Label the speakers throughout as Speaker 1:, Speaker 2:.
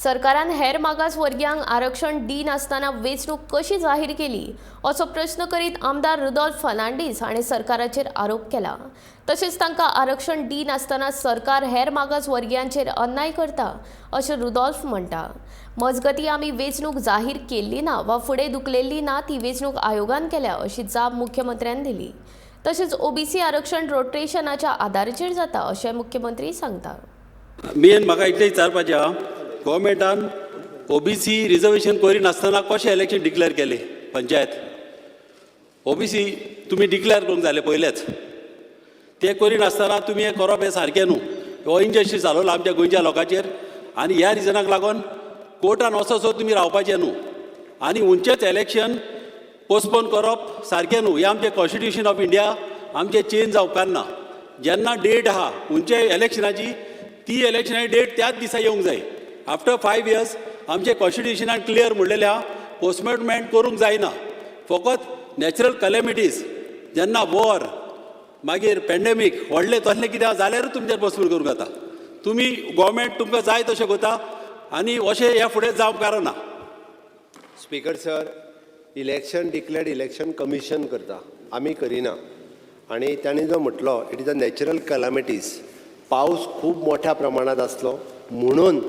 Speaker 1: सरकारान हेर मागास वर्गियांक आरक्षण दिनासतना वेंचणूक कशी जाहीर केली, असो प्रश्न करीत आमदार रुदोल्फ फर्नांडीस हाणें सरकाराचेर आरोप केला. तशेंच तांकां आरक्षण दिनासतना सरकार हेर मागास वर्गियांचेर अन्याय करता, अशें रुदोल्फ म्हणटा. मजगतीं, आमी वेंचणूक जाहीर केल्ली ना वा फुडें धुकलेल्ली ना, ती वेंचणूक आयोगान केल्या, अशी जाप मुख्यमंत्र्यान दिली. तशेंच ओबीसी आरक्षण रोटेशनाच्या आदाराचेर जाता, अशें मुख्यमंत्री सांगता.
Speaker 2: मेन म्हाका इतलें विचारपाचें आहा, गोवोरमेंटान ओबीसी रिजर्वेशन करिनासतना कशें इलेक्शन डिक्लेअर केलें पंचायत? ओबीसी तुमी डिक्लेअर करूंक जालें पयलेच. तें करिनासतना तुमी हें करप हें सारकें न्हू. हो इनजस्टीस जालोलो आमच्या गोंयच्या लोकांचेर आनी ह्या रिजनाक लागून कोर्टान वचसो तुमी रावपाचें न्हू आनी हुंचेच इलेक्शन पोस्टपोन करप सारकें न्हू. हें आमचें कॉन्स्टिट्युशन ऑफ इंडिया आमचें चेंज जावपाक ना. जेन्ना डेट आहा हुंचे इलेक्शनाची, ती इलेक्शनाची डेट त्याच दिसा येवंक जाय. आफ्टर 5 इयर्स आमचें कॉन्स्टिट्युशनान क्लियर म्हणलेलें आहा, पोस्टपोनमेंट करूंक जायना. फकत नॅचरल कलेमिटीज, जेन्ना वॉर, मागीर पेंडेमीक, व्हडलें तसलें कितें आहा जाल्यारूच तुमचेर पोस्टपोन करूंक जाता. तुमी गोवोरमेंट तुमकां जाय तशें करता आनी अशें ह्या फुडें जावंक कारण ना.
Speaker 3: Speaker sir, election declared Election Commission करता, आमी करिना. आनी ताणें जो म्हटलो, it is a natural calamities, पावस खूब मोठ्या प्रमाणांत आसलो म्हणून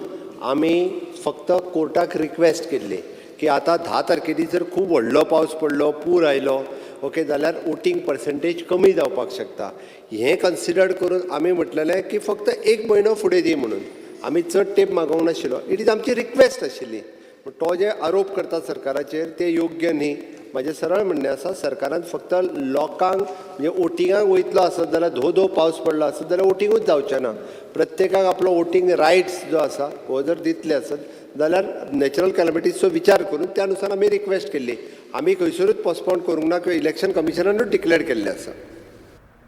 Speaker 3: आमी फक्त कोर्टाक रिक्वेस्ट केल्ली की आतां 10 तारखेची जर खूब व्हडलो पावस पडलो, पूर आयलो, ओके, जाल्यार वोटींग पर्संटेज कमी जावपाक शकता. हें कन्सिडर करून आमी म्हटलेलें की फक्त एक म्हयनो फुडें दी म्हणून. आमी चड तेंप मागोवंक नाशिल्लो. It is आमची रिक्वेस्ट आशिल्ली. पूण तो जे आरोप करता सरकाराचेर ते योग्य न्ही. म्हाजें सरळ म्हणणें आसा, सरकारान फक्त लोकांक म्हणजे वोटिंगाक वयतलो आसत जाल्यार, धो धो पावस पडलो आसत जाल्यार वोटिंगूच जावचें ना. प्रत्येकाक आपलो वोटींग रायट्स जो आसा हो जर दितले आसत जाल्यार नॅचरल कॅलमिटीजचो विचार करून त्या नुसार आमी रिक्वेस्ट केल्ली. आमी खंयसरूच पोस्टपोन करूंक ना किंवा इलेक्शन कमिशनानूच डिक्लेअर केल्लें आसा.